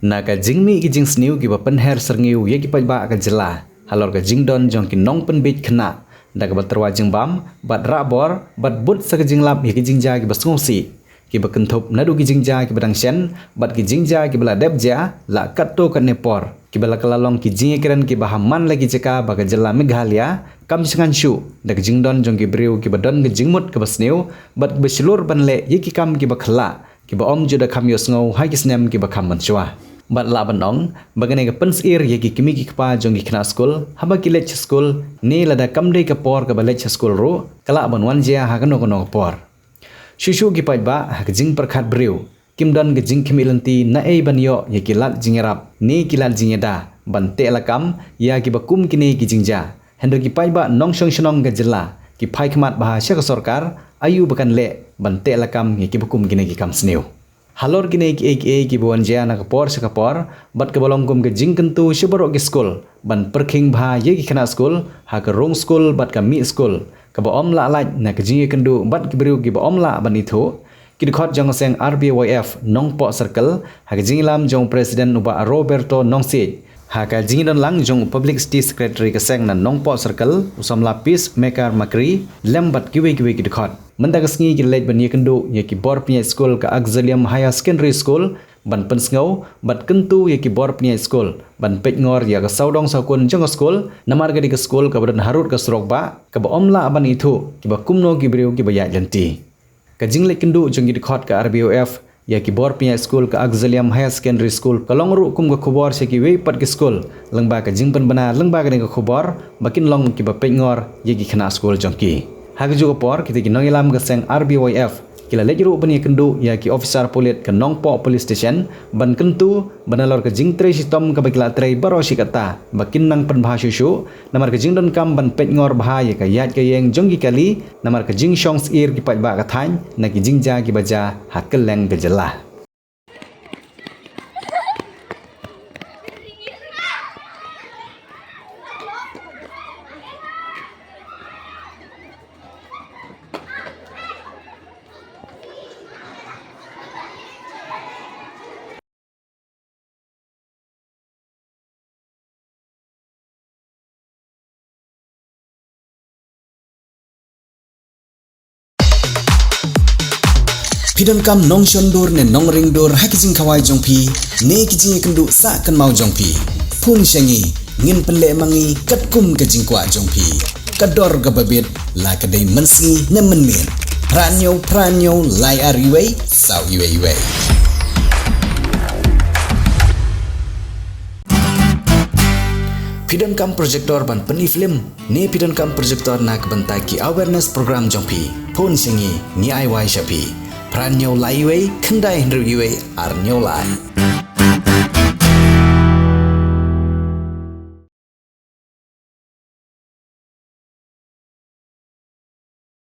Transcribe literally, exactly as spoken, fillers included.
Na ka jingmih ki jingsniew kiba pynher syrngiew ïa ki paidbah ka jylla halor ka jingdon jong ki nongpynbiej khynnah da kaba tyrwa jingbam bad rah bor bad bud sa ka jinglap ïa ki jingjia kiba sngewsih, kiba kynthup naduh ki jingjia kiba dang shen bad ki jingjia kiba la dep jia la katto katne por, kiba la kylla long ki jingïakren kiba ha man la ki jaka ba ka jylla Meghalaya kam shngaiñ shuh da ka jingdon jong ki briew kiba don ka jingmut kaba sniew bad kiba shlur ban leh ïa ki kam kiba khyllah, kiba ym ju da kham ïohsngew ha ki snem kiba kham mynshuwa. Bad lah ban ong ba kane ka pynsyier ïa ki kmie ki kpa jong ki khynnah skul haba ki leit sha skul ne lada kam dei ka por kaba leit sha skul ruh ka lah ban wan jia ha kano kano ka por. Shuh shuh ki paidbah ha ka jingpyrkhat briew kim don ka jingkhmih lynti naei ban ïoh ïa ki lad jingïarap ne ki lad jingïada ban teh lakam ïa kiba kum kine ki jingjia. Hynrei ki paidbah nongshong shnong ka jylla ki phai khmat bha sha ka sorkar aïu ba kan leh ban teh lakam ïa kiba kum kine ki kam sniew. Halor kine kiei kiei kiba wan jia na ka por sha ka por bad kaba long kum ka jingkyntu sha baroh ki skul ban pyrkhing bha ïa ki khynnah skul ha ka rung skul bad ka mih skul, kaba ym lah lait na ka jingïakynduh bad ki briew kiba ym lah ban ithuh. Ki dkhot jong ka seng R B Y F Nongpoh Circle ha ka jingïalam jong u President u Bah Roberto Nongsiej, ha ka jingdon lang jong u Publicity Secretary ka seng na Nongpoh Circle u samla Peace Maker Makri lem bad kiwei kiwei ki dkhot. Mynta ka sngi ki la leit ban ïakynduh ïa ki bor pynïaid skul ka Auxilium Higher Secondary School ban pynsngew bad kyntu ïa ki bor pynïaid skul ban peitngor ïa ka sawdong sawkun jong ka skul, namar ka dei ka skul kaba don harud ka surok bah kaba ym lah ban ithuh kiba kumno ki briew kiba ïaid lynti. Ka jingleit kynduh jong ki dkhot ka R B Y F ïa ki bor pynïaid skul ka Auxilium Higher Secondary School ka long ruh kum ka khubor sha kiwei pat ki skul lyngba ka jingpynbna lyngba kane ka khubor ba kin long kiba peitngor ïa ki khynnah skul jong ki. Ha kajuh ka por, kita ki nongïalam ka seng R B Y F ki la leit ruh ban ïakynduh ïa ki officer pulit ka Nongpoh Police Station ban kyntu ba nalor ka jingtrei shitom kaba ki la trei baroh shi katta ba kin nang pynbha shuh shuh namar ka jingdonkam ban peitngor bha ïa ka ïaid ka ïeng jong ki kali namar ka jingshong syier ki paidbah ka thaiñ na ki jingjia kiba jia ha kylleng ka jylla. Phi donkam nongshon dur ne nongring dur ha ki jingkhawai jong phi ne ki jingïakynduh sah kynmaw jong phi? Phone sha ngi, ngin pynleh ma ngi katkum ka jingkwah jong phi. Ka dor kaba bit, la ka dei mynsngi ne mynmiet. Phra hynñiew phra hynñiew lai ar iwei saw iwei iwei. Phi donkam projector ban pyni film ne phi donkam projector na ka bynta ki awareness program jong phi? Phone sha ngi, ngi ai wai sha phi. Phra hynñiew lai iwei khyndai hynriew iwei ar hynñiew lai.